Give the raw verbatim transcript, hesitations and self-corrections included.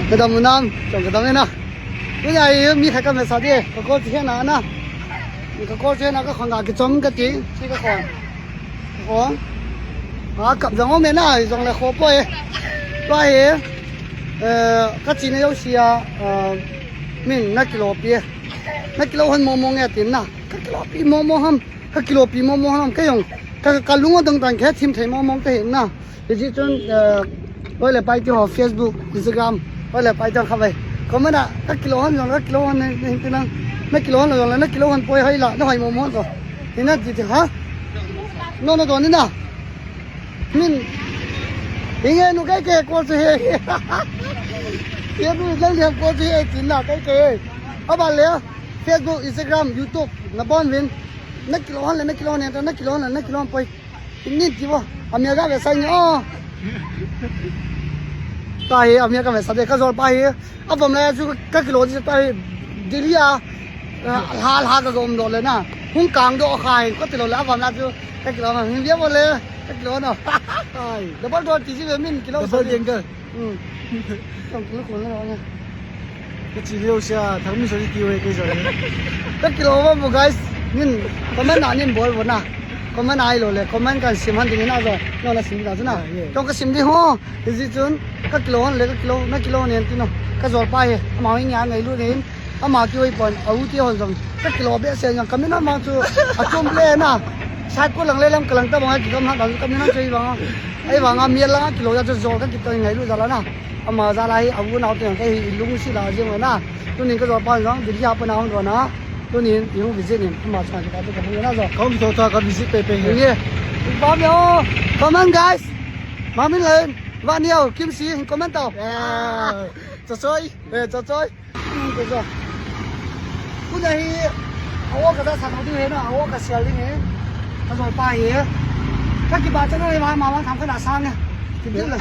Kadam u nam, chong kadam e na. Tunia hi mi khat kavetsah ding, ka call chu hena na. Ka call chu hena, ka khon ga kichom kati, chi ka khon. Ka khon. A kap jong um e na, jong le kho poi. Tua hi, eh, ka chi na jouse a, eh, min na kilopi. Na kilo hon mong mong e tin na. Ka kilopi mong mong ham. Ka kilopi mong mong ham, kei jong. Ka, ka lung adong tan kei thim thei mong mong ka hi na. Hijeh chun, eh, loi le pai te ho Facebook, Instagram, loi le pai te ho kha vai. Comment a, ka kilo hon jong, ka kilo hon ne, ne, ne, na, na kilo hon jong, na kilo hon poi hai la, na hai mong mong ko. Ni na ti ti ha? No, no, ko ni na. Min. Hinge nu kei kei call chu he. Kei nu kei kei call chu he tin na kei kei. Aba le. Facebook, Instagram, YouTube, na bon vin. Na kilo hon le, na kilo hon, na kilo hon le, na kilo hon poi. Ni ti bo. Amia ga ve sai ni o. Tua hi, amia ga ve sa de, ka jol pa hi. Avom la chu ka kilo ji tua hi. Delhi a. Eh, lha, lha ka gom do le na. Hung kang do khai, ka ti lo le, avom la chu ka kilo ma, hin bia bo le, ka kilo no. Ai, double door ti ji ve min kilo. Double sa de. Angle. Hmm. Tong kilo ko le na. Ka chi leo sia, thang mi so ji ti ve ke so. Ka kilo ma bo, guys. Min, comment a nin bol bo na. Comment a hi lo le, comment kan sim han ding na jo. No na sim da chu na. Yeah, yeah. Tong ka sim di ho. Hijeh chun, ka kilo hon le, ka kilo, na kilo nen ti no. Ka jol pa hi, ama hi nia ngailut nen. Ama kihoi pon, a u te hon jong. Ka kilo behseh jong, ka min ama chu, a chom le na. Sat ko lang le lam ka lang ta bang a kigam ha, ka min a chu hi bang a. Ahivang a, mi lang a kilo ja chu jol ka kito ngailut jal a na. Ama jal a hi, a u nau te jong ka hi lungset la jeng na. Tunin ka jol pa jong, Delhi a pat na hung don a. Tunin, i hung visit in, ama chang ka tu ka hung na jo. Ka hung to ta ka visit pe pe hi. Ye. Ba mi o. Come on, guys. Ma min len. Ba ni o, Kimsi, comment tao. Yeah. Chachoi. Eh, chachoi. Hmm, chachoi. Tunia hi, a o ka da sa ding he na, a o ka sial ding he. Ka jol pa hi. Ka kiba cha na le ma ma ma tham ka na sang. Ki bil la.